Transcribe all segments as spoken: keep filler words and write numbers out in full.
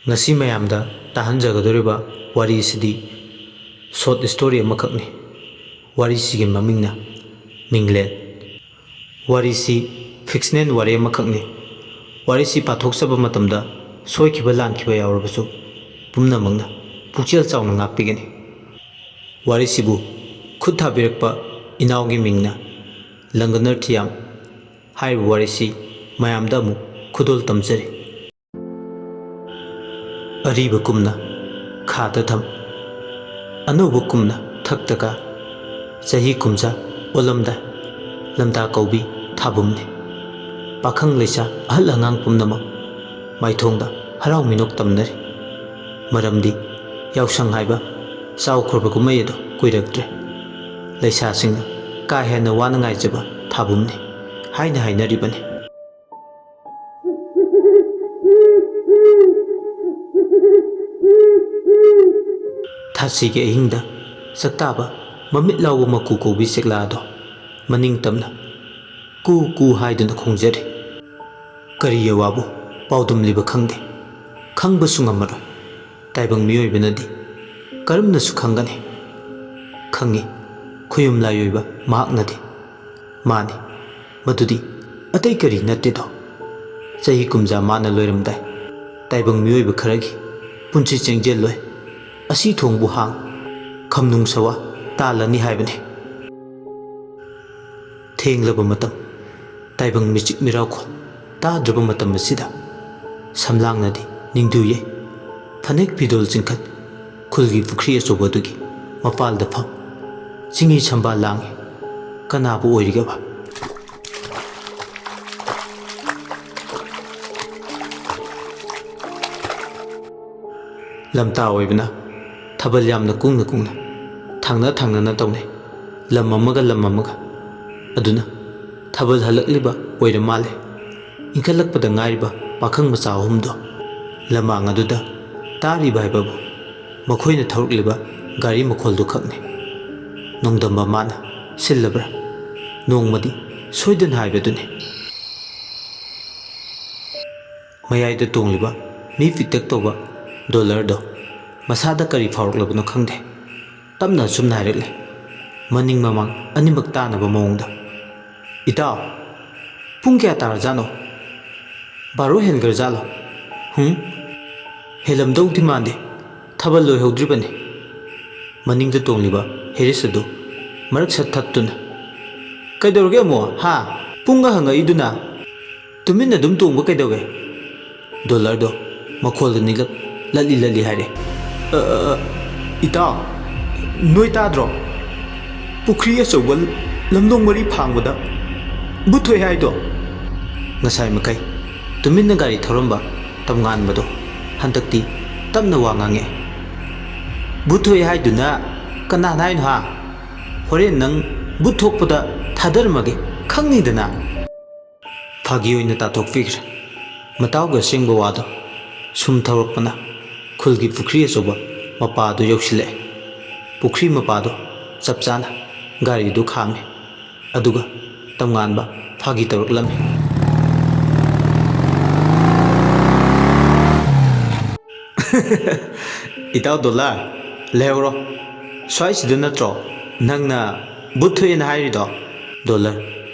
ꯉꯁꯤ ꯃꯌꯥꯝꯗ ꯇꯥꯍꯟꯖꯒꯗꯧꯔꯤꯕ ꯋꯥꯔꯤꯁꯤꯗꯤ short story ꯑꯃꯈꯛꯅꯤ꯫ ꯋꯥꯔꯤꯁꯤꯒꯤ ꯃꯃꯤꯡꯅ ꯃꯤꯡꯂꯦꯟ꯫ ꯋꯥꯔꯤꯁꯤ ꯐꯤꯛꯁꯅꯦꯜ ꯋꯥꯔꯤ ꯑꯃꯈꯛꯅꯤ꯫ ꯋꯥꯔꯤꯁꯤ ꯄꯥꯊꯣꯛꯆꯕ ꯃꯇꯝꯗ ꯁꯣꯏꯈꯤꯕ ꯂꯥꯟꯈꯤꯕ ꯌꯥꯎꯔꯕꯁꯨ ꯄꯨꯝꯅꯃꯛꯅ ꯄꯨꯛꯆꯦꯜ ꯆꯥꯎꯅ ꯉꯥꯛꯄꯤꯒꯅꯤ꯫ ꯋꯥꯔꯤꯁꯤꯕꯨ ꯈꯨꯠ ꯊꯥꯕꯤꯔꯛꯄ ꯏꯅꯥꯎꯒꯤ ꯃꯤꯡꯅ ꯂꯪꯒꯅꯔ ꯊꯤꯌꯥꯝ꯫ ꯍꯥꯏꯔꯤꯕ ꯋꯥꯔꯤꯁꯤ ꯃꯌꯥꯝꯗ ꯑꯃꯨꯛ ꯈꯨꯗꯣꯜ ꯇꯝꯖꯔꯤ꯫ ꯑꯔꯤꯕ ꯀꯨꯝꯅ ꯈꯥꯗ ꯊꯝ, ꯑꯅꯧꯕ ꯀꯨꯝꯅ ꯊꯛꯇ ꯀꯥ, ꯆꯍꯤ ꯀꯨꯝꯖꯥ ꯑꯣꯜꯂꯝꯗꯥꯏ, ꯂꯝꯇꯥ ꯀꯧꯕꯤ ꯊꯥꯕꯨꯝꯅꯤ꯫ ꯄꯥꯈꯪ ꯂꯩꯁꯥ ꯑꯍꯜ ꯑꯉꯥꯡ ꯄꯨꯝꯅꯃꯛ ꯃꯥꯏꯊꯣꯡꯗ ꯍꯔꯥꯎ ꯃꯤꯅꯣꯛ ꯇꯝꯅꯔꯤ꯫ ꯃꯔꯝꯗꯤ ꯌꯥꯎꯁꯪ ꯍꯥꯏꯕ ꯆꯥꯎꯈ꯭ꯔꯕ ꯀꯨꯝꯍꯩ ꯑꯗꯨ ꯀꯨꯏꯔꯛꯇ꯭ꯔꯦ꯫ ꯂꯩꯁꯥꯁꯤꯡꯅ ꯀꯥ ꯍꯦꯟꯅ ꯋꯥꯅ ꯉꯥꯏꯖꯕ ꯊꯥꯕꯨꯝꯅꯤ ꯍꯥꯏꯅ ꯍꯥꯏꯅꯔꯤꯕꯅꯤ꯫ ꯊꯥꯁꯤꯒꯤ ꯑꯍꯤꯡꯗ ꯆꯥꯛꯇꯥꯕ ꯃꯃꯤꯠ ꯂꯥꯎꯕ ꯃꯀꯨ ꯀꯧꯕꯤ ꯆꯦꯛꯂꯥꯗꯣ ꯃꯅꯤꯡ ꯇꯝꯅ ꯀꯨ ꯀꯨ ꯍꯥꯏꯗꯨꯅ ꯈꯣꯡꯖꯔꯤ꯫ ꯀꯔꯤ ꯑꯋꯥꯕꯨ ꯄꯥꯎꯗꯝꯂꯤꯕ ꯈꯪꯗꯦ, ꯈꯪꯕꯁꯨ ꯉꯝꯃꯔꯣꯏ꯫ ꯇꯥꯏꯕꯪ ꯃꯤꯑꯣꯏꯕꯅꯗꯤ ꯀꯔꯝꯅꯁꯨ ꯈꯪꯒꯅꯤ? ꯈꯪꯉꯤ, ꯈꯨꯌꯨꯝ ꯂꯥꯏꯑꯣꯏꯕ ꯃꯍꯥꯛꯅꯗꯤ꯫ ꯃꯥꯅꯤ, ꯃꯗꯨꯗꯤ ꯑꯇꯩ ꯀꯔꯤ ꯅꯠꯇꯦꯗꯣ꯫ ꯆꯍꯤ ꯀꯨꯝꯖꯥ ꯃꯥꯅ ꯂꯣꯏꯔꯝꯗꯥꯏ, ꯇꯥꯏꯕꯪ ꯃꯤꯑꯣꯏꯕ ꯈꯔꯒꯤ ꯄꯨꯟꯁꯤ ꯆꯦꯡꯖꯦꯜꯂꯣꯏ ꯑꯁꯤ ꯊꯣꯡꯕꯨ ꯍꯥꯡ, ꯈꯝꯅꯨꯡ ꯁꯋꯥ ꯇꯥꯜꯂꯅꯤ ꯍꯥꯏꯕꯅꯤ꯫ ꯊꯦꯡꯂꯕ ꯃꯇꯝ, ꯇꯥꯏꯕꯪ ꯃꯤꯆꯤꯛ ꯃꯤꯔꯥꯎꯈꯣꯜ ꯇꯥꯗ꯭ꯔꯕ ꯃꯇꯝ ꯑꯁꯤꯗ, ꯁꯝꯂꯥꯡꯅꯗꯤ ꯅꯤꯡꯗꯨ ꯌꯩ, ꯐꯅꯦꯛ ꯐꯤꯗꯣꯜ ꯆꯤꯡꯈꯠ, ꯈꯨꯜꯒꯤ ꯄꯨꯈ꯭ꯔꯤ ꯑꯆꯧꯕꯗꯨꯒꯤ ꯃꯄꯥꯜꯗ ꯐꯝ, ꯆꯤꯡꯍꯤ ꯁꯝꯕꯥꯜ ꯂꯥꯡꯏ꯫ ꯀꯅꯥꯕꯨ ꯑꯣꯏꯔꯤꯒꯕ? ꯂꯝꯇꯥ ꯑꯣꯏꯕꯅ ꯊꯥꯕꯜ ꯌꯥꯝꯅ ꯀꯨꯡꯅ ꯀꯨꯡꯅ, ꯊꯪꯅ ꯊꯪꯅꯅ ꯇꯧꯅꯩ, ꯂꯝ ꯑꯃꯒ ꯂꯝ ꯑꯃꯒ꯫ ꯑꯗꯨꯅ ꯊꯥꯕꯜ ꯍꯜꯂꯛꯂꯤꯕ ꯑꯣꯏꯔ ꯃꯥꯜꯂꯦ꯫ ꯏꯟꯈꯠꯂꯛꯄꯗ ꯉꯥꯏꯔꯤꯕ ꯄꯥꯈꯪ ꯃꯆꯥ ꯑꯍꯨꯝꯗꯣ ꯂꯃꯥꯡ ꯑꯗꯨꯗ ꯇꯥꯔꯤꯕ ꯍꯥꯏꯕꯕꯨ ꯃꯈꯣꯏꯅ ꯊꯧꯔꯛꯂꯤꯕ ꯒꯥꯔꯤ ꯃꯈꯣꯜꯗꯨ ꯈꯛꯅꯤ꯫ ꯅꯣꯡꯗꯝꯕ ꯃꯥꯅ ꯁꯤꯜꯂꯕ꯭ꯔꯥ? ꯅꯣꯡꯃꯗꯤ ꯁꯣꯏꯗꯅ ꯍꯥꯏꯕꯗꯨꯅꯤ꯫ ꯃꯌꯥꯏꯗ ꯇꯣꯡꯂꯤꯕ ꯃꯤ ꯄꯤꯛꯇꯛ ꯇꯧꯕ ꯗꯣꯂꯔꯗꯣ ꯃꯁꯥꯗ ꯀꯔꯤ ꯐꯥꯎꯔꯛꯂꯕꯅꯣ ꯈꯪꯗꯦ, ꯇꯞꯅ ꯑꯁꯨꯝꯅ ꯍꯥꯏꯔꯛꯂꯦ, ꯃꯅꯤꯡ ꯃꯃꯥꯡ ꯑꯅꯤꯃꯛ ꯇꯥꯅꯕ ꯃꯑꯣꯡꯗ, "ꯏꯇꯥꯎ, ꯄꯨꯡ ꯀꯌꯥ ꯇꯥꯔꯖꯥꯠꯅꯣ? ꯕꯥꯔꯣ ꯍꯦꯟꯈ꯭ꯔꯖꯥꯠꯂꯣ? ꯍꯨꯝ? ꯍꯦꯜꯂꯝꯗꯧꯗꯤ ꯃꯥꯟꯗꯦ, ꯊꯥꯕꯜ ꯂꯣꯏꯍꯧꯗ꯭ꯔꯤꯕꯅꯤ꯫" ꯃꯅꯤꯡꯗ ꯇꯣꯡꯂꯤꯕ ꯍꯦꯔꯤꯁ ꯑꯗꯨ ꯃꯔꯛ ꯁꯠ ꯊꯠꯇꯨꯅ, "ꯀꯩꯗꯧꯔꯒꯦ ꯑꯃꯨꯛ, ꯍꯥ? ꯄꯨꯡꯒ ꯍꯪꯉꯛꯏꯗꯨꯅ? ꯇꯨꯃꯤꯟꯅ ꯑꯗꯨꯝ ꯇꯣꯡꯕ ꯀꯩꯗꯧꯋꯦ?" ꯗꯣꯂꯔꯗꯣ ꯃꯈꯣꯜꯗ ꯅꯤꯛꯂꯞ ꯂꯠꯂꯤ ꯂꯠꯂꯤ ꯍꯥꯏꯔꯦ, "ꯑ, ꯑ, ꯑ, ꯏꯇꯥꯎ, ꯅꯣꯏ ꯇꯥꯗ꯭ꯔꯣ? ꯄꯨꯈ꯭ꯔꯤ ꯑꯆꯧꯕ ꯂꯝꯂꯣꯡ ꯃꯔꯤ ꯐꯥꯡꯕꯗ ꯕꯨꯠ ꯊꯣꯛꯑꯦ ꯍꯥꯏꯗꯣ?" ꯉꯁꯥꯏ ꯃꯈꯩ ꯇꯨꯃꯤꯟꯅ ꯒꯥꯔꯤ ꯊꯧꯔꯝꯕ ꯇꯝꯉꯥꯟꯕꯗꯣ ꯍꯟꯗꯛꯇꯤ ꯇꯞꯅ ꯋꯥ ꯉꯥꯡꯉꯦ꯫ "ꯕꯨꯠ ꯊꯣꯛꯑꯦ ꯍꯥꯏꯗꯨꯅ ꯀꯅꯥꯅ ꯍꯥꯏꯅꯣ, ꯍꯥ? ꯍꯣꯔꯦꯟ ꯅꯪ ꯕꯨꯠ ꯊꯣꯛꯄꯗ ꯊꯥꯗꯔꯝꯃꯒꯦ, ꯈꯪꯅꯤꯗꯅ꯫" ꯐꯥꯒꯤ ꯑꯣꯏꯅ ꯇꯥꯊꯣꯛꯄꯤꯈ꯭ꯔꯦ꯫ ꯃꯇꯥꯎꯒꯤ ꯑꯁꯦꯡꯕ ꯋꯥꯗꯣ ꯁꯨꯝ ꯊꯧꯔꯛꯄꯅ ꯈꯨꯜꯒꯤ ꯄꯨꯈ꯭ꯔꯤ ꯑꯆꯧꯕ ꯃꯄꯥꯗꯨ ꯌꯧꯁꯤꯜꯂꯛꯑꯦ꯫ ꯄꯨꯈ꯭ꯔꯤ ꯃꯄꯥꯗꯣ ꯆꯞ ꯆꯥꯅ ꯒꯥꯔꯤꯗꯨ ꯈꯥꯝꯃꯦ꯫ ꯑꯗꯨꯒ ꯇꯝꯉꯥꯟꯕ ꯐꯥꯒꯤ ꯇꯧꯔꯛꯂꯝꯃꯤ꯫ "ꯏꯇꯥꯎ ꯗꯣꯂꯔ, ꯂꯩꯍꯧꯔꯣ꯫ ꯁ꯭ꯋꯥꯏꯁꯤꯗ ꯅꯠꯇ꯭ꯔꯣ ꯅꯪꯅ ꯕꯨꯠ ꯊꯣꯛꯑꯦꯅ ꯍꯥꯏꯔꯤꯗꯣ?" ꯗꯣꯂꯔ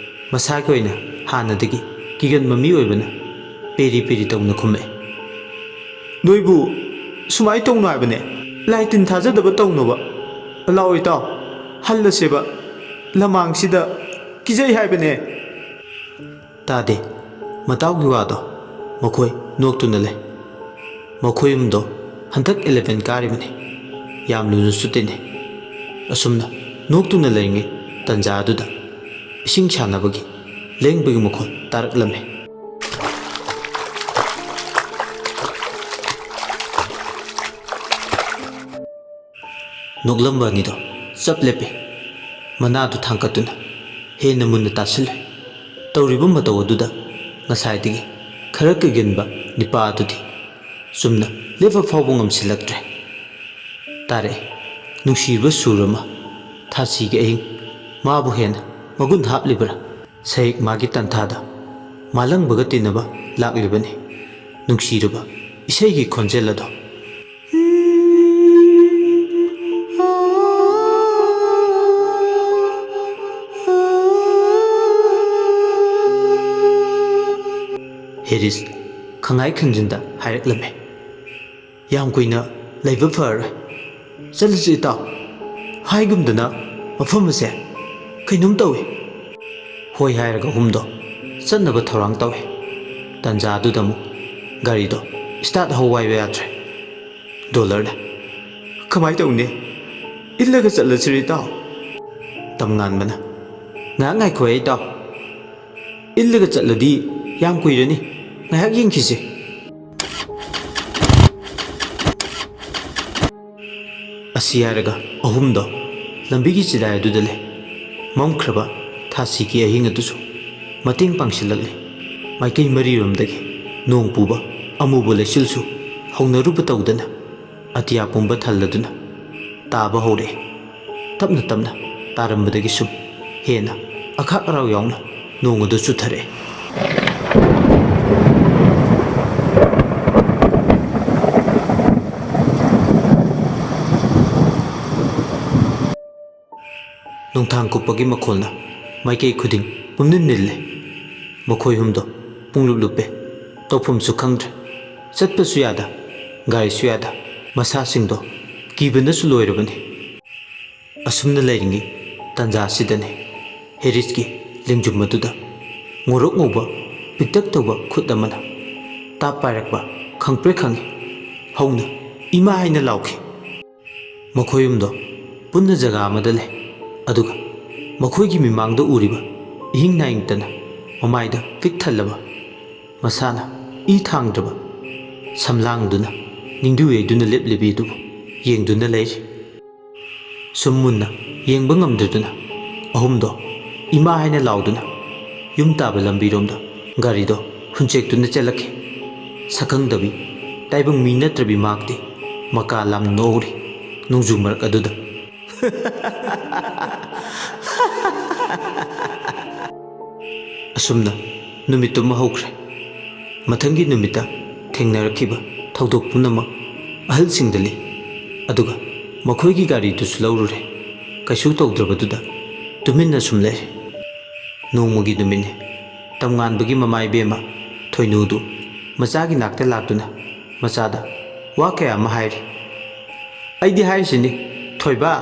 ꯃꯁꯥꯒꯤ ꯑꯣꯏꯅ ꯍꯥꯟꯅꯗꯒꯤ ꯀꯤꯒꯟꯕ ꯃꯤ ꯑꯣꯏꯕꯅ ꯄꯦꯔꯤ ꯄꯦꯔꯤ ꯇꯧꯅ ꯈꯨꯝꯃꯛꯑꯦ꯫ "ꯅꯣꯏꯕꯨ ꯁꯨꯃꯥꯏ ꯇꯧꯅꯨ ꯍꯥꯏꯕꯅꯦ꯫ ꯂꯥꯏ ꯇꯤꯟ ꯊꯥꯖꯗꯕ ꯇꯧꯅꯨꯕ꯫ ꯂꯥꯛꯑꯣ ꯏꯇꯥꯎ, ꯍꯜꯂꯁꯦꯕ꯫ ꯂꯃꯥꯡꯁꯤꯗ ꯀꯤꯖꯩ ꯍꯥꯏꯕꯅꯦ꯫" ꯇꯥꯗꯦ꯫ ꯃꯇꯥꯎꯒꯤ ꯋꯥꯗꯣ ꯃꯈꯣꯏ ꯅꯣꯛꯇꯨꯅ ꯂꯩ꯫ ꯃꯈꯣꯏ ꯑꯍꯨꯝꯗꯣ ꯍꯟꯗꯛ ꯏꯂꯦꯚꯦꯟ ꯀꯥꯔꯤꯕꯅꯤ꯫ ꯌꯥꯝ ꯂꯨꯅꯁꯨ ꯇꯤꯟꯅꯩ꯫ ꯑꯁꯨꯝꯅ ꯅꯣꯛꯇꯨꯅ ꯂꯩꯔꯤꯉꯩ ꯇꯟꯖꯥ ꯑꯗꯨꯗ ꯏꯁꯤꯡ ꯁꯥꯟꯅꯕꯒꯤ ꯂꯦꯡꯕꯒꯤ ꯃꯈꯣꯜ ꯇꯥꯔꯛꯂꯝꯃꯤ꯫ ꯅꯣꯛꯂꯝꯕ ꯑꯅꯤꯗꯣ ꯆꯞ ꯂꯦꯞꯄꯦ꯫ ꯃꯅꯥꯗꯨ ꯊꯥꯡꯒꯠꯇꯨꯅ ꯍꯦꯟꯅ ꯃꯨꯟꯅ ꯇꯥꯁꯤꯜꯂꯦ꯫ ꯇꯧꯔꯤꯕ ꯃꯇꯧ ꯑꯗꯨꯗ ꯉꯁꯥꯏꯗꯒꯤ ꯈꯔ ꯀꯤꯒꯟꯕ ꯅꯤꯄꯥ ꯑꯗꯨꯗꯤ ꯆꯨꯝꯅ ꯂꯦꯞꯄ ꯐꯥꯎꯕ ꯉꯝꯁꯤꯜꯂꯛꯇ꯭ꯔꯦ꯫ ꯇꯥꯔꯛꯑꯦ ꯅꯨꯡꯁꯤꯕ ꯁꯨꯔ ꯑꯃ, ꯊꯥꯁꯤꯒꯤ ꯑꯍꯤꯡ꯫ ꯃꯥꯕꯨ ꯍꯦꯟꯅ ꯃꯒꯨꯟ ꯍꯥꯞꯂꯤꯕ꯭ꯔꯥ? ꯁꯍꯤꯛ ꯃꯥꯒꯤ ꯇꯟꯊꯥꯗ ꯃꯥꯂꯪꯕꯒ ꯇꯤꯟꯅꯕ ꯂꯥꯛꯂꯤꯕꯅꯤ꯫ ꯅꯨꯡꯁꯤꯔꯕ ꯏꯁꯩꯒꯤ ꯈꯣꯟꯖꯦꯜ ꯑꯗꯣ꯫ ꯍꯦꯔꯤꯁ ꯈꯪꯉꯥꯏ ꯈꯪꯖꯤꯟꯗ ꯍꯥꯏꯔꯛꯂꯝꯃꯤ, "ꯌꯥꯝ ꯀꯨꯏꯅ ꯂꯩꯕ ꯐꯔꯔꯣꯏ꯫ ꯆꯠꯂꯁꯤ ꯏꯇꯥꯎ꯫ ꯍꯥꯏꯒꯨꯝꯗꯅ ꯃꯐꯝ ꯑꯁꯦ ꯀꯩꯅꯣꯝ ꯇꯧꯏ꯫" ꯍꯣꯏ ꯍꯥꯏꯔꯒ ꯑꯍꯨꯝꯗꯣ ꯆꯠꯅꯕ ꯊꯧꯔꯥꯡ ꯇꯧꯏ꯫ ꯇꯟꯖꯥꯗꯨꯗ ꯑꯃꯨꯛ ꯒꯥꯔꯤꯗꯣ ꯏꯁꯇꯥꯔꯠ ꯍꯧ ꯋꯥꯏꯕ ꯌꯥꯗ꯭ꯔꯦ꯫ ꯗꯣꯂꯔꯅ, "ꯀꯃꯥꯏ ꯇꯧꯅꯤ? ꯏꯜꯂꯒ ꯆꯠꯂꯁꯤꯔ ꯏꯇꯥꯎ?" ꯇꯝꯉꯥꯟꯕꯅ, "ꯉꯥꯏꯍꯥꯛ ꯉꯥꯏꯈꯣꯍꯦ ꯏꯇꯥꯎ꯫ ꯏꯜꯂꯒ ꯆꯠꯂꯗꯤ ꯌꯥꯝ ꯀꯨꯏꯔꯅꯤ꯫ ꯉꯥꯏꯍꯥꯛ ꯌꯦꯡꯈꯤꯁꯦ꯫" ꯑꯁꯤ ꯍꯥꯏꯔꯒ ꯑꯍꯨꯝꯗꯣ ꯂꯝꯕꯤꯒꯤ ꯆꯤꯗꯥꯏ ꯑꯗꯨꯗ ꯂꯩ꯫ ꯃꯝꯈ꯭ꯔꯕ ꯊꯥꯁꯤꯒꯤ ꯑꯍꯤꯡ ꯑꯗꯨꯁꯨ ꯃꯇꯦꯡ ꯄꯥꯡꯁꯤꯜꯂꯛꯂꯤ꯫ ꯃꯥꯏꯀꯩ ꯃꯔꯤꯔꯣꯝꯗꯒꯤ ꯅꯣꯡ ꯄꯨꯕ ꯑꯃꯨꯕ ꯂꯩꯆꯤꯜꯁꯨ ꯍꯧꯅꯔꯨꯕ ꯇꯧꯗꯅ ꯑꯇꯤꯌꯥ ꯄꯨꯝꯕ ꯊꯜꯂꯗꯨꯅ ꯇꯥꯕ ꯍꯧꯔꯛꯏ꯫ ꯇꯞꯅ ꯇꯞꯅ ꯇꯥꯔꯝꯕꯗꯒꯤ ꯁꯨꯝ ꯍꯦꯟꯅ ꯑꯈꯥꯛ ꯑꯔꯥꯎ ꯌꯥꯎꯅ ꯅꯣꯡ ꯑꯗꯨ ꯆꯨꯊꯔꯛꯏ꯫ ꯅꯣꯡꯊꯥꯡ ꯀꯨꯞꯄꯒꯤ ꯃꯈꯣꯜꯅ ꯃꯥꯏꯀꯩ ꯈꯨꯗꯤꯡ ꯄꯨꯝꯅꯤꯜ ꯅꯤꯜꯂꯦ꯫ ꯃꯈꯣꯏ ꯑꯍꯨꯝꯗꯣ ꯄꯨꯡꯂꯨꯞ ꯂꯨꯞꯄꯦ꯫ ꯇꯧꯐꯝꯁꯨ ꯈꯪꯗ꯭ꯔꯦ꯫ ꯆꯠꯄꯁꯨ ꯌꯥꯗ, ꯒꯥꯔꯤꯁꯨ ꯌꯥꯗ, ꯃꯁꯥꯁꯤꯡꯗꯣ ꯀꯤꯕꯅꯁꯨ ꯂꯣꯏꯔꯕꯅꯤ꯫ ꯑꯁꯨꯝꯅ ꯂꯩꯔꯤꯉꯩ ꯇꯥꯟꯖꯥꯁꯤꯗꯅꯤ ꯍꯦꯔꯤꯁꯀꯤ ꯂꯦꯡꯖꯨꯝ ꯑꯗꯨꯗ ꯉꯧꯔꯣꯛ ꯉꯧꯕ ꯄꯤꯛꯇꯛ ꯇꯧꯕ ꯈꯨꯠ ꯑꯃꯅ ꯇꯥꯞ ꯄꯥꯏꯔꯛꯄ ꯈꯪꯄ꯭ꯔꯦꯛ ꯈꯪꯉꯤ꯫ ꯍꯧꯅ "ꯏꯃꯥ" ꯍꯥꯏꯅ ꯂꯥꯎꯈꯤ꯫ ꯃꯈꯣꯏ ꯑꯍꯨꯝꯗꯣ ꯄꯨꯟꯅ ꯖꯒꯥ ꯑꯃꯗ ꯂꯩ꯫ ꯑꯗꯨꯒ ꯃꯈꯣꯏꯒꯤ ꯃꯤꯃꯥꯡꯗ ꯎꯔꯤꯕ ꯏꯍꯤꯡ ꯅꯥꯍꯤꯡꯇꯅ ꯃꯃꯥꯏꯗ ꯄꯤꯛ ꯊꯜꯂꯕ, ꯃꯁꯥꯅ ꯏ ꯊꯥꯡꯗ꯭ꯔꯕ ꯁꯝꯂꯥꯡꯗꯨꯅ ꯅꯤꯡꯗꯨ ꯌꯩꯗꯨꯅ ꯂꯦꯞꯂꯤꯕꯤ ꯑꯗꯨꯕꯨ ꯌꯦꯡꯗꯨꯅ ꯂꯩꯔꯤ꯫ ꯁꯨꯝ ꯃꯨꯟꯅ ꯌꯦꯡꯕ ꯉꯝꯗ꯭ꯔꯗꯨꯅ ꯑꯍꯨꯝꯗꯣ "ꯏꯃꯥ" ꯍꯥꯏꯅ ꯂꯥꯎꯗꯨꯅ ꯌꯨꯝ ꯇꯥꯕ ꯂꯝꯕꯤꯔꯣꯝꯗ ꯒꯥꯔꯤꯗꯣ ꯍꯨꯟꯆꯦꯛꯇꯨꯅ ꯆꯦꯜꯂꯛꯈꯤ꯫ ꯁꯛꯈꯪꯗꯕꯤ ꯇꯥꯏꯕꯪ ꯃꯤ ꯅꯠꯇ꯭ꯔꯕꯤ ꯃꯍꯥꯛꯇꯤ ꯃꯀꯥ ꯂꯥꯝꯅ ꯅꯣꯛꯍꯧꯔꯤ ꯅꯣꯡꯖꯨ ꯃꯔꯛ ꯑꯗꯨꯗ꯫ ꯑꯁꯨꯝꯅ ꯅꯨꯃꯤꯠꯇꯨꯃ ꯍꯧꯈ꯭ꯔꯦ꯫ ꯃꯊꯪꯒꯤ ꯅꯨꯃꯤꯠꯇ ꯊꯦꯡꯅꯔꯛꯈꯤꯕ ꯊꯧꯗꯣꯛ ꯄꯨꯝꯅꯃꯛ ꯑꯍꯜꯁꯤꯡꯗ ꯂꯤ꯫ ꯑꯗꯨꯒ ꯃꯈꯣꯏꯒꯤ ꯒꯥꯔꯤꯗꯨꯁꯨ ꯂꯧꯔꯨꯔꯦ꯫ ꯀꯩꯁꯨ ꯇꯧꯗ꯭ꯔꯕꯗꯨꯗ ꯇꯨꯃꯤꯟꯅ ꯁꯨꯝ ꯂꯩꯔꯦ꯫ ꯅꯣꯡꯃꯒꯤ ꯅꯨꯃꯤꯠꯅꯤ꯫ ꯇꯝꯉꯥꯟꯕꯒꯤ ꯃꯃꯥ ꯏꯕꯦꯝꯃ ꯊꯣꯏꯅꯨꯗꯨ ꯃꯆꯥꯒꯤ ꯅꯥꯛꯇ ꯂꯥꯛꯇꯨꯅ ꯃꯆꯥꯗ ꯋꯥ ꯀꯌꯥ ꯑꯃ ꯍꯥꯏꯔꯤ꯫ "ꯑꯩꯗꯤ ꯍꯥꯏꯔꯤꯁꯤꯅꯤ, ꯊꯣꯏꯕ,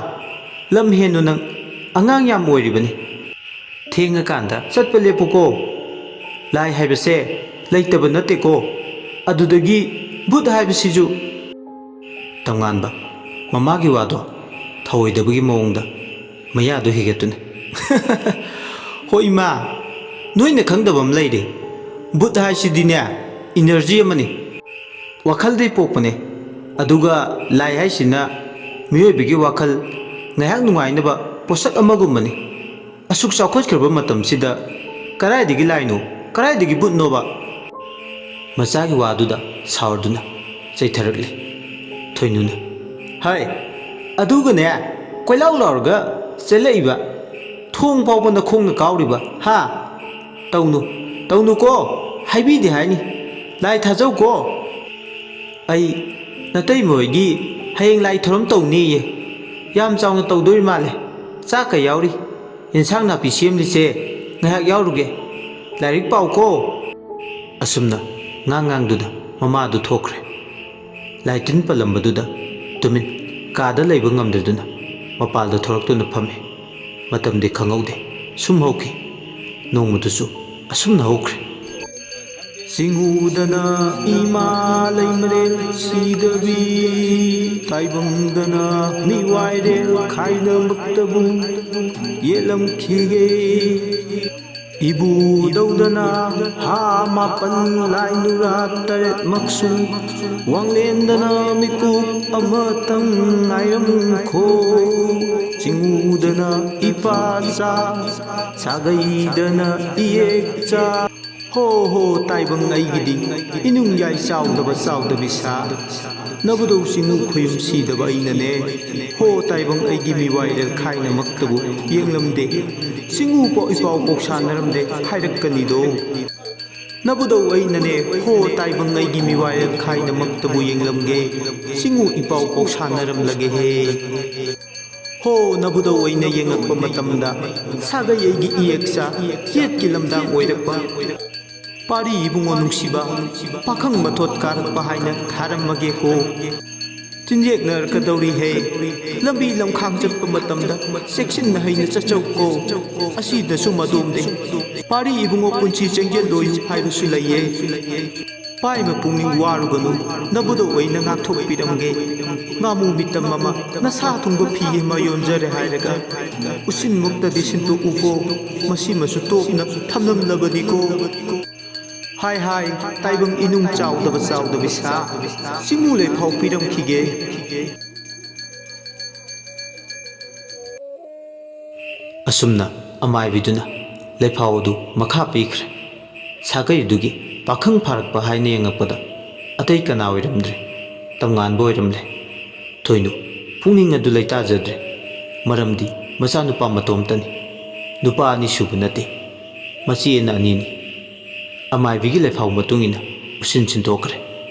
ꯂꯝ ꯍꯦꯟꯅꯨ ꯅꯪ, ꯑꯉꯥꯡ ꯌꯥꯝ ꯑꯣꯏꯔꯤꯕꯅꯤ꯫ ꯊꯦꯡꯉꯀꯥꯟꯗ ꯆꯠꯄ ꯂꯦꯞꯄꯨꯀꯣ꯫ ꯂꯥꯏ ꯍꯥꯏꯕꯁꯦ ꯂꯩꯇꯕ ꯅꯠꯇꯦꯀꯣ꯫ ꯑꯗꯨꯗꯒꯤ ꯚꯨꯠ ꯍꯥꯏꯕꯁꯤꯁꯨ"꯫ ꯇꯝꯉꯥꯟꯕ ꯃꯃꯥꯒꯤ ꯋꯥꯗꯣ ꯊꯧꯑꯣꯏꯗꯕꯒꯤ ꯃꯑꯣꯡꯗ ꯃꯌꯥꯗꯨ ꯍꯤꯒꯠꯇꯨꯅ, "ꯍꯣꯏ ꯏꯃꯥ, ꯅꯣꯏꯅ ꯈꯪꯗꯕ ꯑꯃ ꯂꯩꯔꯦ꯫ ꯚꯨꯠ ꯍꯥꯏꯁꯤꯗꯤꯅꯦ, ꯏꯅꯔꯖꯤ ꯑꯃꯅꯤ꯫ ꯋꯥꯈꯜꯗꯩ ꯄꯣꯛꯄꯅꯦ꯫ ꯑꯗꯨꯒ ꯂꯥꯏ ꯍꯥꯏꯁꯤꯅ ꯃꯤꯑꯣꯏꯕꯒꯤ ꯋꯥꯈꯜ ꯉꯥꯏꯍꯥꯛ ꯅꯨꯡꯉꯥꯏꯅꯕ ꯄꯣꯠꯁꯛ ꯑꯃꯒꯨꯝꯕꯅꯤ꯫ ꯑꯁꯨꯛ ꯆꯥꯎꯈꯠꯈ꯭ꯔꯕ ꯃꯇꯝꯁꯤꯗ ꯀꯗꯥꯏꯗꯒꯤ ꯂꯥꯏꯅꯣ? ꯀꯗꯥꯏꯗꯒꯤ ꯚꯨꯠꯅꯣꯕ?" ꯃꯆꯥꯒꯤ ꯋꯥꯗꯨꯗ ꯁꯥꯎꯔꯗꯨꯅ ꯆꯩꯊꯔꯛꯂꯤ꯫ ꯊꯣꯏꯅꯨꯅ, "ꯍꯥꯏ, ꯑꯗꯨꯒꯅꯦ, ꯀꯣꯏꯂꯥꯎ ꯂꯥꯎꯔꯒ ꯆꯦꯜꯂꯛꯏꯕ, ꯊꯣꯡ ꯐꯥꯎꯕ ꯅꯈꯣꯡꯅ ꯀꯥꯎꯔꯤꯕ, ꯍꯥ? ꯇꯧꯅꯨ, ꯇꯧꯅꯨꯀꯣ, ꯍꯥꯏꯕꯤꯗꯦ ꯍꯥꯏꯅꯤ꯫ ꯂꯥꯏ ꯊꯥꯖꯧꯀꯣ꯫ ꯑꯩ ꯅꯇꯩꯃ ꯍꯣꯏꯒꯤ ꯍꯌꯦꯡ ꯂꯥꯏ ꯊꯧꯔꯝ ꯇꯧꯅꯤꯌꯦ꯫ ꯌꯥꯝ ꯆꯥꯎꯅ ꯇꯧꯗꯣꯔꯤ ꯃꯥꯜꯂꯦ꯫ ꯆꯥꯛꯀ ꯌꯥꯎꯔꯤ꯫ ꯌꯦꯟꯁꯥꯡ ꯅꯥꯄꯤ ꯁꯦꯝꯂꯤꯁꯦ ꯉꯥꯏꯍꯥꯛ ꯌꯥꯎꯔꯨꯒꯦ꯫ ꯂꯥꯏꯔꯤꯛ ꯄꯥꯎꯀꯣ"꯫ ꯑꯁꯨꯝꯅ ꯉꯥꯡ ꯉꯥꯡꯗꯨꯅ ꯃꯃꯥꯗꯨ ꯊꯣꯛꯈ꯭ꯔꯦ꯫ ꯂꯥꯏ ꯇꯤꯟ ꯄꯜꯂꯝꯕꯗꯨꯗ ꯇꯨꯃꯤꯟ ꯀꯥꯗ ꯂꯩꯕ ꯉꯝꯗꯗꯨꯅ ꯃꯄꯥꯜꯗ ꯊꯣꯔꯛꯇꯨꯅ ꯐꯝꯃꯤ꯫ ꯃꯇꯝꯗꯤ ꯈꯪꯍꯧꯗꯦ꯫ ꯁꯨꯝ ꯍꯧꯈꯤ꯫ ꯅꯣꯡꯃꯗꯨꯁꯨ ꯑꯁꯨꯝꯅ ꯍꯧꯈ꯭ꯔꯦ꯫ ꯆꯤꯡꯎꯗꯅ ꯏꯃꯥ ꯂꯩꯃꯔꯦꯜ ꯁꯤꯗꯕꯤ, ꯇꯥꯏꯕꯪꯗꯅ ꯃꯤꯋꯥꯏꯔꯦꯜ ꯈꯥꯏꯅꯃꯛꯇꯕꯨ ꯌꯦꯠꯂꯝꯈꯤꯒꯦ꯫ ꯏꯕꯨ ꯇꯧꯗꯅ ꯍꯥ ꯃꯥꯄꯟ ꯂꯥꯏ ꯅꯨꯔꯥ ꯇꯔꯦꯠꯃꯛꯁꯨ, ꯋꯥꯡꯂꯦꯟꯗꯅ ꯃꯤꯀꯨꯞ ꯑꯃꯇꯪ ꯉꯥꯏꯔꯝꯈꯣ꯫ ꯆꯤꯡꯎꯗꯅ ꯏꯄꯥꯆꯥ, ꯁꯥꯒꯩꯗꯅ ꯏꯌꯦꯛꯆꯥ꯫ ꯍꯣ ꯍꯣ ꯇꯥꯏꯕꯪ ꯑꯩꯒꯤꯗꯤ ꯏꯅꯨꯡ ꯌꯥꯏ ꯆꯥꯎꯗꯕ ꯆꯥꯎꯗꯕꯤ ꯁꯥ꯫ ꯅꯕꯨꯗꯧ ꯆꯤꯡꯎ ꯈꯨꯌꯨꯝ ꯁꯤꯗꯕ ꯑꯩꯅꯅꯦ꯫ ꯍꯣ ꯇꯥꯏꯕꯪ ꯑꯩꯒꯤ ꯃꯤꯋꯥꯏꯔꯦꯜ ꯈꯥꯏꯅꯃꯛꯇꯕꯨ ꯌꯦꯡꯂꯝꯗꯦ꯫ ꯆꯤꯡꯎ ꯄꯣ-, ꯏꯄꯥꯎ ꯄꯣꯛ ꯁꯥꯟꯅꯔꯝꯗꯦ ꯍꯥꯏꯔꯛꯀꯅꯤꯗꯣ꯫ ꯅꯕꯨꯗꯧ ꯑꯩꯅꯅꯦ, ꯍꯣ ꯇꯥꯏꯕꯪ ꯑꯩꯒꯤ ꯃꯤꯋꯥꯌꯦꯜ ꯈꯥꯏꯅꯃꯛꯇꯕꯨ ꯌꯦꯡꯂꯝꯒꯦ, ꯆꯤꯡꯉꯨ ꯏꯄꯥꯎ ꯄꯥꯎ ꯁꯥꯟꯅꯔꯝꯂꯒꯦꯍꯦ꯫ ꯍꯣ ꯅꯕꯨꯗꯧ ꯑꯩꯅ ꯌꯦꯡꯉꯛꯄ ꯃꯇꯝꯗ, ꯁꯥꯒꯩ ꯑꯩꯒꯤ ꯏꯌꯦꯛꯆꯥ, ꯌꯦꯠꯀꯤ ꯂꯝꯗꯥꯡ ꯑꯣꯏꯔꯛꯄ, ꯄꯥꯔꯤ ꯏꯕꯨꯡꯉꯣ ꯅꯨꯡꯁꯤꯕ, ꯄꯥꯈꯪ ꯃꯊꯣꯠ ꯀꯥꯔꯛꯄ ꯍꯥꯏꯅ ꯊꯥꯔꯝꯃꯒꯦꯀꯣ꯫ ꯆꯤꯟꯌꯦꯛꯅꯔꯛꯀꯗꯧꯔꯤꯍꯦ꯫ ꯂꯝꯕꯤ ꯂꯝꯈꯥꯡ ꯆꯠꯄ ꯃꯇꯝꯗ ꯆꯦꯛꯁꯤꯟꯅ ꯍꯩꯅ ꯆꯠꯆꯧꯀꯣ꯫ ꯑꯁꯤꯗꯁꯨ ꯃꯗꯣꯝꯗꯦ꯫ ꯄꯥꯔꯤ ꯏꯕꯨꯡꯉꯣ ꯄꯨꯟꯁꯤ ꯆꯦꯟꯖꯦꯜꯗꯣꯌꯨ ꯍꯥꯏꯕꯁꯨ ꯂꯩꯌꯦ꯫ ꯄꯥꯏꯕ ꯄꯨꯛꯅꯤꯡ ꯋꯥꯔꯨꯒꯅꯨ, ꯅꯕꯨꯗꯧ ꯑꯩꯅ ꯉꯥꯛꯊꯣꯛꯄꯤꯔꯝꯒꯦ꯫ ꯉꯥꯃꯨ ꯃꯤꯇꯝ ꯑꯃ ꯅꯁꯥ ꯊꯨꯡꯕ ꯐꯤ ꯑꯃ ꯌꯣꯟꯖꯔꯦ ꯍꯥꯏꯔꯒ ꯎꯁꯤꯟꯃꯛꯇꯗꯤ ꯁꯤꯟꯇꯣꯛꯎꯀꯣ꯫ ꯃꯁꯤꯃꯁꯨ ꯇꯣꯞꯅ ꯊꯝꯂꯝꯂꯕꯅꯤꯀꯣ꯫ ꯍꯥꯏ ꯍꯥꯏ, ꯇꯥꯏꯕꯪ ꯏꯅꯨꯡ ꯆꯥꯎꯗꯕ ꯆꯥꯎꯗꯕꯤ ꯁꯥ, ꯆꯤꯡꯃꯨ ꯂꯩꯐꯥꯎ ꯄꯤꯔꯝꯈꯤꯒꯦ꯫ ꯑꯁꯨꯝꯅ ꯑꯃꯥꯏꯕꯤꯗꯨꯅ ꯂꯩꯐꯥꯎ ꯑꯗꯨ ꯃꯈꯥ ꯄꯤꯈ꯭ꯔꯦ꯫ ꯁꯥꯒꯩꯗꯨꯒꯤ ꯄꯥꯈꯪ ꯐꯥꯔꯛꯄ ꯍꯥꯏꯅ ꯌꯦꯡꯉꯛꯄꯗ ꯑꯇꯩ ꯀꯅꯥ ꯑꯣꯏꯔꯝꯗ꯭ꯔꯦ, ꯇꯝꯉꯥꯟꯕ ꯑꯣꯏꯔꯝꯂꯦ꯫ ꯊꯣꯏꯅꯨ ꯄꯨꯛꯅꯤꯡ ꯑꯗꯨ ꯂꯩꯇꯥꯖꯗ꯭ꯔꯦ, ꯃꯔꯝꯗꯤ ꯃꯆꯥꯅꯨꯄꯥ ꯃꯇꯣꯝꯇꯅꯤ, ꯅꯨꯄꯥ ꯑꯅꯤ ꯁꯨꯕ ꯅꯠꯇꯦ, ꯃꯆꯦꯅ ꯑꯅꯤꯅꯤ꯫ ꯑꯃꯥꯏꯕꯤꯒꯤ ꯂꯩꯐꯥꯎ ꯃꯇꯨꯡ ꯏꯟꯅ ꯎꯁꯤꯟ ꯁꯤꯟꯗꯣꯛꯈ꯭ꯔꯦ꯫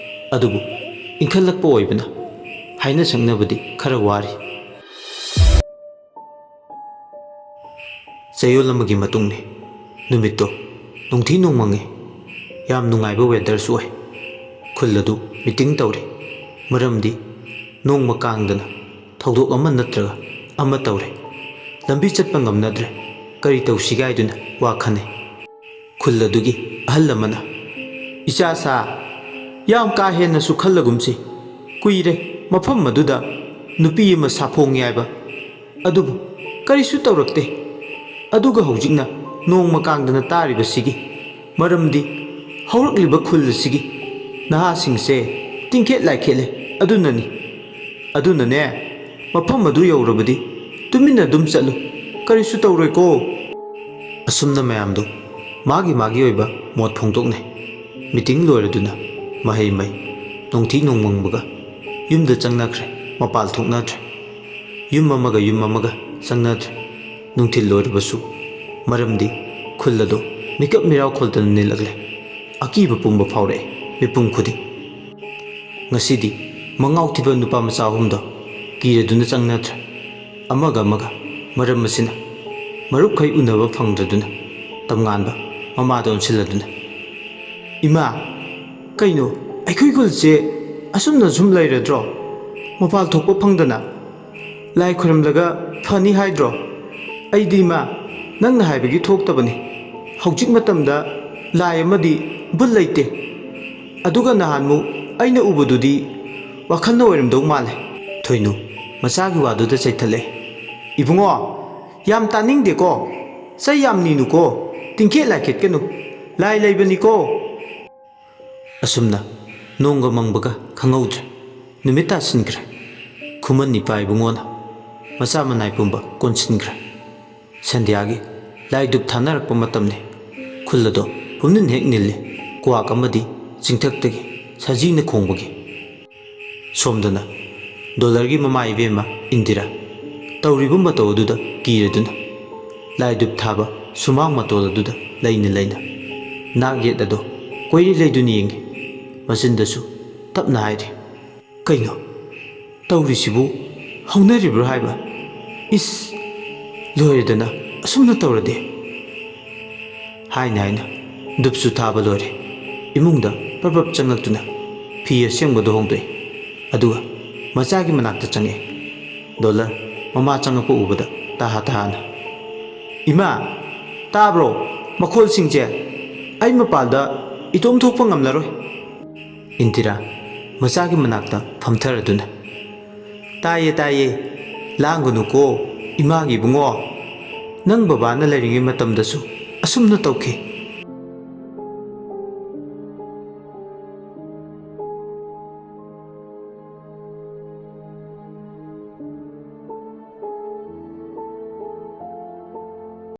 ꯑꯗꯨꯕꯨ ꯏꯟꯈꯠꯂꯛꯄ ꯑꯣꯏꯕꯅ ꯍꯥꯏꯅ ꯁꯛꯅꯕꯗꯤ ꯈꯔ ꯋꯥꯔꯤ꯫ ꯆꯌꯣꯜ ꯑꯃꯒꯤ ꯃꯇꯨꯡꯅꯤ꯫ ꯅꯨꯃꯤꯠꯇꯣ ꯅꯨꯡꯊꯤ ꯅꯣꯡꯃꯪꯉꯤ꯫ ꯌꯥꯝ ꯅꯨꯡꯉꯥꯏꯕ ꯋꯦꯗꯔꯁꯨ ꯑꯣꯏ꯫ ꯈꯨꯜ ꯑꯗꯨ ꯃꯤꯇꯤꯡ ꯇꯧꯔꯤ꯫ ꯃꯔꯝꯗꯤ ꯅꯣꯡꯃ ꯀꯥꯡꯗꯅ ꯊꯧꯗꯣꯛ ꯑꯃ ꯅꯠꯇ꯭ꯔꯒ ꯑꯃ ꯇꯧꯔꯦ꯫ ꯂꯝꯕꯤ ꯆꯠꯄ ꯉꯝꯅꯗ꯭ꯔꯦ꯫ ꯀꯔꯤ ꯇꯧꯁꯤꯒꯦ ꯍꯥꯏꯗꯨꯅ ꯋꯥ ꯈꯟꯅꯩ꯫ ꯈꯨꯜ ꯑꯗꯨꯒꯤ ꯑꯍꯜ ꯑꯃꯅ, "ꯏꯆꯥ ꯁꯥ, ꯌꯥꯝ ꯀꯥ ꯍꯦꯟꯅꯁꯨ ꯈꯜꯂꯒꯨꯝꯁꯤ꯫ ꯀꯨꯏꯔꯦ ꯃꯐꯝ ꯑꯗꯨꯗ ꯅꯨꯄꯤ ꯑꯃ ꯁꯥꯐꯣꯡ ꯌꯥꯏꯕ꯫ ꯑꯗꯨꯕꯨ ꯀꯔꯤꯁꯨ ꯇꯧꯔꯛꯇꯦ꯫ ꯑꯗꯨꯒ ꯍꯧꯖꯤꯛꯅ ꯅꯣꯡꯃ ꯀꯥꯡꯗꯅ ꯇꯥꯔꯤꯕꯁꯤꯒꯤ ꯃꯔꯝꯗꯤ ꯍꯧꯔꯛꯂꯤꯕ ꯈꯨꯜ ꯑꯁꯤꯒꯤ ꯅꯍꯥꯁꯤꯡꯁꯦ ꯇꯤꯡꯈꯦꯠ ꯂꯥꯏꯈꯦꯠꯂꯦ꯫ ꯑꯗꯨꯅꯅꯤ꯫ ꯑꯗꯨꯅꯅꯦ, ꯃꯐꯝ ꯑꯗꯨ ꯌꯧꯔꯕꯗꯤ ꯇꯨꯃꯤꯟꯅ ꯑꯗꯨꯝ ꯆꯠꯂꯨ꯫ ꯀꯔꯤꯁꯨ ꯇꯧꯔꯣꯏꯀꯣ꯫" ꯑꯁꯨꯝꯅ ꯃꯌꯥꯝꯗꯨ ꯃꯥꯒꯤ ꯃꯥꯒꯤ ꯑꯣꯏꯕ ꯃꯣꯠ ꯐꯣꯡꯗꯣꯛꯅꯩ꯫ ꯃꯤꯇꯤꯡ ꯂꯣꯏꯔꯗꯨꯅ ꯃꯍꯩ ꯃꯩ, ꯅꯣꯡꯊꯤ ꯅꯣꯡꯃꯪꯕꯒ ꯌꯨꯝꯗ ꯆꯪꯅꯈ꯭ꯔꯦ, ꯃꯄꯥꯜ ꯊꯣꯛꯅꯗ꯭ꯔꯦ꯫ ꯌꯨꯝ ꯑꯃꯒ ꯌꯨꯝ ꯑꯃꯒ ꯆꯪꯅꯗ꯭ꯔꯦ꯫ ꯅꯨꯡꯊꯤꯜ ꯂꯣꯏꯔꯕꯁꯨ, ꯃꯔꯝꯗꯤ ꯈꯨꯜ ꯑꯗꯨ ꯃꯤꯀꯞ ꯃꯤꯔꯥꯎ ꯈꯣꯜꯗꯅ ꯅꯤꯜꯂꯛꯂꯦ꯫ ꯑꯀꯤꯕ ꯄꯨꯝꯕ ꯐꯥꯎꯔꯛꯑꯦ ꯃꯤꯄꯨꯝ ꯈꯨꯗꯤꯡ꯫ ꯉꯁꯤꯗꯤ ꯃꯉꯥꯎ ꯊꯤꯕ ꯅꯨꯄꯥ ꯃꯆꯥ ꯑꯍꯨꯝꯗꯣ ꯀꯤꯔꯗꯨꯅ ꯆꯪꯅꯗ꯭ꯔꯦ꯫ ꯑꯃꯒ ꯑꯃꯒ ꯃꯔꯝ ꯑꯁꯤꯅ ꯃꯔꯨꯞꯈꯩ ꯎꯅꯕ ꯐꯪꯗ꯭ꯔꯗꯨꯅ ꯇꯝꯉꯥꯟꯕ ꯃꯃꯥꯗ ꯑꯣꯟꯁꯤꯜꯂꯗꯨꯅ, "ꯏꯃꯥ, ꯀꯩꯅꯣ, ꯑꯩꯈꯣꯏ ꯈꯨꯜꯁꯦ ꯑꯁꯨꯝꯅ ꯁꯨꯝ ꯂꯩꯔꯗ꯭ꯔꯣ? ꯃꯄꯥꯜ ꯊꯣꯛꯄ ꯐꯪꯗꯅ ꯂꯥꯏ ꯈꯨꯔꯝꯂꯒ ꯐꯅꯤ ꯍꯥꯏꯗ꯭ꯔꯣ? ꯑꯩꯗꯤ, ꯏꯃꯥ, ꯅꯪꯅ ꯍꯥꯏꯕꯒꯤ ꯊꯣꯛꯇꯕꯅꯤ꯫ ꯍꯧꯖꯤꯛ ꯃꯇꯝꯗ ꯂꯥꯏ ꯑꯃꯗꯤ ꯕꯨꯠ ꯂꯩꯇꯦ꯫ ꯑꯗꯨꯒ ꯅꯍꯥꯟꯃꯨꯛ ꯑꯩꯅ ꯎꯕꯗꯨꯗꯤ ꯋꯥꯈꯜꯅ ꯑꯣꯏꯔꯝꯗꯧ ꯃꯥꯜꯂꯦ꯫" ꯊꯣꯏꯅꯨ ꯃꯆꯥꯒꯤ ꯋꯥꯗꯨꯗ ꯆꯩꯊꯠꯂꯦ꯫ "ꯏꯕꯨꯡꯉꯣ, ꯌꯥꯝ ꯇꯥꯅꯤꯡꯗꯦꯀꯣ꯫ ꯆꯩ ꯌꯥꯝ ꯅꯤꯅꯨꯀꯣ꯫ ꯇꯤꯡꯈꯦꯠ ꯂꯥꯏꯈꯦꯠꯀꯅꯨ꯫ ꯂꯥꯏ ꯂꯩꯕꯅꯤꯀꯣ꯫" ꯑꯁꯨꯝꯅ ꯅꯣꯡꯒ ꯃꯪꯕꯒ ꯈꯪꯍꯧꯗ꯭ꯔꯦ꯫ ꯅꯨꯃꯤꯠ ꯇꯥꯁꯤꯟꯈ꯭ꯔꯦ꯫ ꯈꯨꯃꯟ ꯏꯄꯥ ꯏꯕꯨꯡꯉꯣꯅ ꯃꯆꯥ ꯃꯅꯥꯏ ꯄꯨꯝꯕ ꯀꯣꯟꯁꯤꯟꯈ꯭ꯔꯦ꯫ ꯁꯟꯙ꯭ꯌꯥꯒꯤ ꯂꯥꯏ ꯙꯨꯞ ꯊꯥꯅꯔꯛꯄ ꯃꯇꯝꯅꯤ꯫ ꯈꯨꯜ ꯑꯗꯣ ꯄꯨꯝꯅꯤꯜ ꯍꯦꯛ ꯅꯤꯜꯂꯤ꯫ ꯀ꯭ꯋꯥꯛ ꯑꯃꯗꯤ ꯆꯤꯡꯊꯛꯇꯒꯤ ꯁꯖꯤꯅ ꯈꯣꯡꯕꯒꯤ꯫ ꯁꯣꯝꯗꯅ ꯗꯣꯂꯔꯒꯤ ꯃꯃꯥ ꯏꯕꯦꯝꯃ ꯏꯟꯗꯤꯔꯥ ꯇꯧꯔꯤꯕ ꯃꯇꯧ ꯑꯗꯨꯗ ꯀꯤꯔꯗꯨꯅ ꯂꯥꯏ ꯙꯨꯞ ꯊꯥꯕ ꯁꯨꯃꯥꯡ ꯃꯇꯣꯜ ꯑꯗꯨꯗ ꯂꯩꯅ ꯂꯩꯅ ꯅꯥꯛ ꯌꯦꯠ ꯑꯗꯣ ꯀꯣꯏꯔꯤ ꯂꯩꯗꯨꯅ ꯌꯦꯡꯉꯤ꯫ ꯃꯆꯤꯟꯗꯁꯨ ꯇꯞꯅ ꯍꯥꯏꯔꯤ, "ꯀꯩꯅꯣ? ꯇꯧꯔꯤꯁꯤꯕꯨ ꯍꯧꯅꯔꯤꯕ꯭ꯔꯣ ꯍꯥꯏꯕ? ꯏꯁ! ꯂꯣꯏꯔꯦꯗꯅ, ꯑꯁꯨꯝꯅ ꯇꯧꯔꯗꯤ!" ꯍꯥꯏꯅ ꯍꯥꯏꯅ ꯙꯨꯞꯁꯨ ꯊꯥꯕ ꯂꯣꯏꯔꯦ꯫ ꯏꯃꯨꯡꯗ ꯄ꯭ꯔꯞ ꯄ꯭ꯔꯞ ꯆꯪꯂꯛꯇꯨꯅ ꯐꯤ ꯑꯁꯦꯡꯕꯗꯨ ꯍꯣꯡꯗꯣꯛꯏ꯫ ꯑꯗꯨꯒ ꯃꯆꯥꯒꯤ ꯃꯅꯥꯛꯇ ꯆꯪꯉꯛꯏ꯫ ꯗꯣꯂꯔ ꯃꯃꯥ ꯆꯪꯉꯛꯄ ꯎꯕꯗ ꯇꯍꯥ ꯇꯍꯥꯅ, "ꯏꯃꯥ, ꯇꯥꯕ꯭ꯔꯣ? ꯃꯈꯣꯜꯁꯤꯡꯁꯦ ꯑꯩ ꯃꯄꯥꯜꯗ ꯏꯇꯣꯝ ꯊꯣꯛꯄ ꯉꯝꯂꯔꯣꯏ꯫" ꯏꯟꯗꯤꯔꯥ ꯃꯆꯥꯒꯤ ꯃꯅꯥꯛꯇ ꯐꯝꯊꯔꯗꯨꯅ, "ꯇꯥꯏꯌꯦ, ꯇꯥꯏꯌꯦ꯫ ꯂꯥꯡꯒꯅꯨꯀꯣ, ꯏꯃꯥꯒꯤ ꯏꯕꯨꯡꯉꯣ꯫ ꯅꯪ ꯕꯕꯥꯅ ꯂꯩꯔꯤꯉꯩ ꯃꯇꯝꯗꯁꯨ ꯑꯁꯨꯝꯅ ꯇꯧꯈꯤ꯫